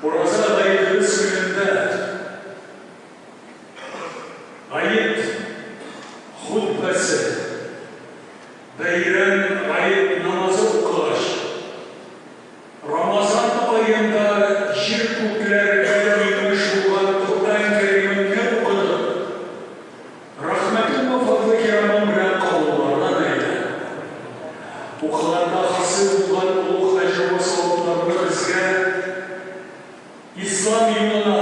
Ураза гаетебез көнендә Гает хотбәсе, бәйрәм гает намазы укыгач, Рамазан аенда җир-күкләргә иңмеш булган Коръән Кәримеңне укыдык. Рәхмәтең вә фазлы кирамың белән кабуллардан әйлә. Укыганда хасил булган олуг әҗер вә савапларны безгә Ислам юлына,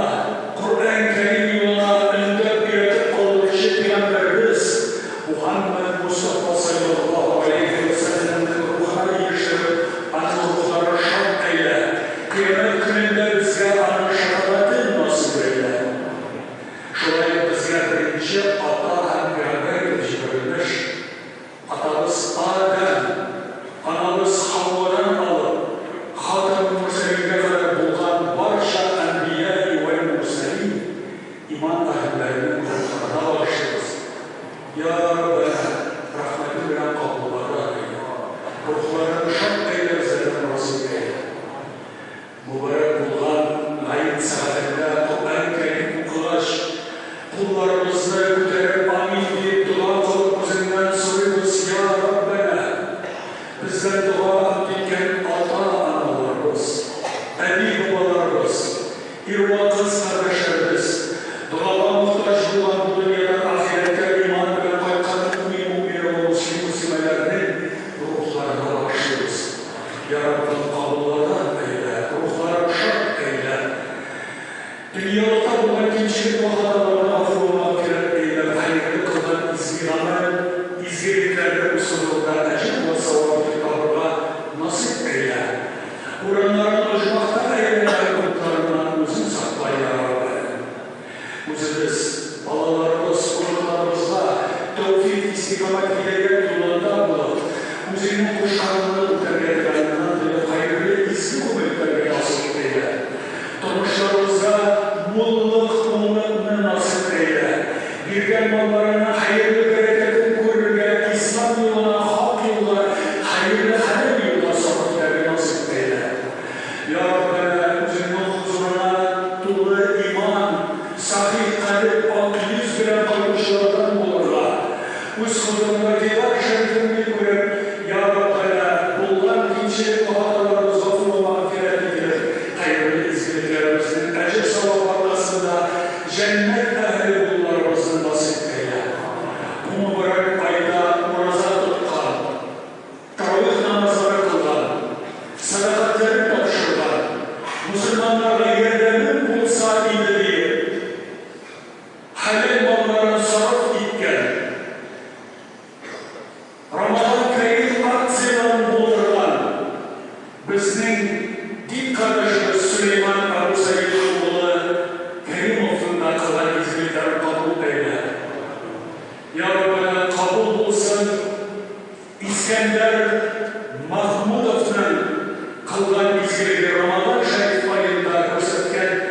Коръән Кәрим юлына өндәп өйрәтеп калдыручы пәйгамбәребез Мухәммәд Мостафа салләллаһу галәйһи вә сәлләмнең рухына ирештереп, аның рухларын шат әйлә, Кыямәт көнендә безгә аның шәфәгатен насыйп әйлә. Шулай ук безгә беренче ата һәм пәйгамбәр итеп җибәрелмеш атабыз Адәм, анабыз Хаувадан алып, Хатамул-Мөрсәлингә кадәр булган барча әнбияи вәл-мөрсәлин, иман әһелләренең рухларына багышлыйбыз. Йа Раббәнә, рәхмәтең белән кабуллардан әйлә, рухларын шат әйлә, безләрдән разый әйлә. Мөбарәк булган гает сәгатендә Коръән Кәрим укыгач, кулларыбызны күтәреп амин диеп дога кылып үзеңнән сорыйбыз, Я Раббәнә! Бездән дога өмет иткән ата-аналарыбыз, әби-бабаларыбыз, ир вә кыз кардәшләребез, догага мохтаҗ булган бу дөньядан ахирәткә иман белән кайткан мөэмин-мөэминә вә мөслим-мөслимәләрнең рухларына багышлыйбыз. Йа Раббым, кабуллардан әйлә, рухларын шат әйлә. Дөньялыкта булган кимчелек вә хаталарны гафу вә мәгъфирәт әйләп, хәерле кылган изге гамәл, изгелекләрне үз хозурыңда әҗер вә савап итеп табырга насыйп әйлә. Урыннарын оҗмахта әйлә һәм утларыннан үзең сакла, йа Раббым. Үзебез, балаларыбыз, оныкларыбызга тәүфыйк, истикамәт, һидаять юлында булып, Үзеңнең кушканыңны үтәргә теләгеңнән тоеп, хәерле, изге гомер итәргә насыйп әйлә. Тормышларыбызда муллык, уңлыкны насыйп әйлә. Биргән малларыңның хәерле бәрәкәтен күрергә, Ислам юлына, хак юлга, хәерле хәләл юлга сарыф итәргә насыйп әйлә. Йа Раббәнә, Үзеңнең хозурыңа тулы иман, сахих калеб, ак йөз белән кайтучылардан булырга, Үз хозурыңда дидар шәрифеңне күреп, йа Раббәнә, булган кимчелек вә хаталарыбыз гафу вә мәгъфирәт ителеп, хәерле изгелекләребезнең әҗер-савабы аркасында җәннәт әһеле булуларыбызны насыйп әйлә. Бу мөбарәк айда ураза тоткан, Таравих намазлары кылган, сәдакатьләрен тапшырган, мөселманнарга ярдәмем булса иде диеп, хәләл малларын сарыф иткән, Рамазан Кәрим акцияләрен булдырган безнең дин кардәшебез Сөләйман Әбу Сәет углы Кәримовның да кылган изгелекләрен кабул әйлә. Я Раббәнә, кабул булсын! Искәндәр Мәхмүтовның кылган изгелеге Рамазан шәриф аенда күрсәткән.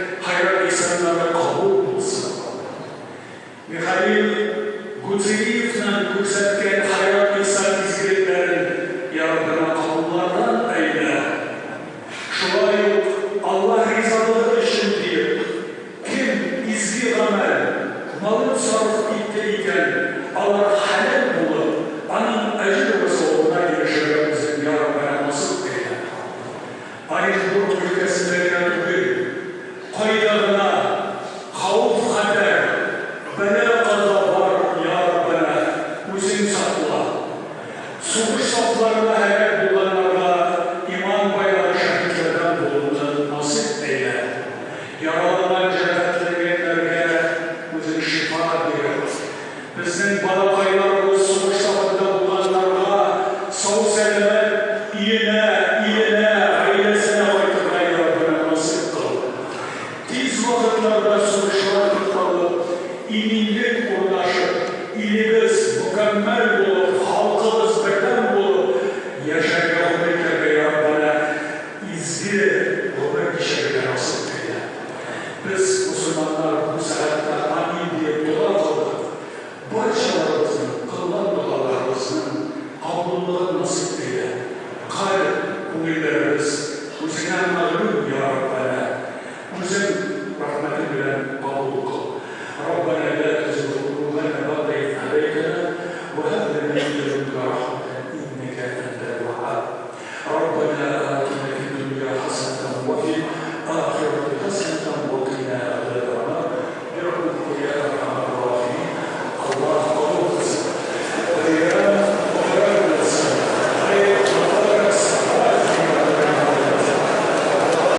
Вә фил ахирәти.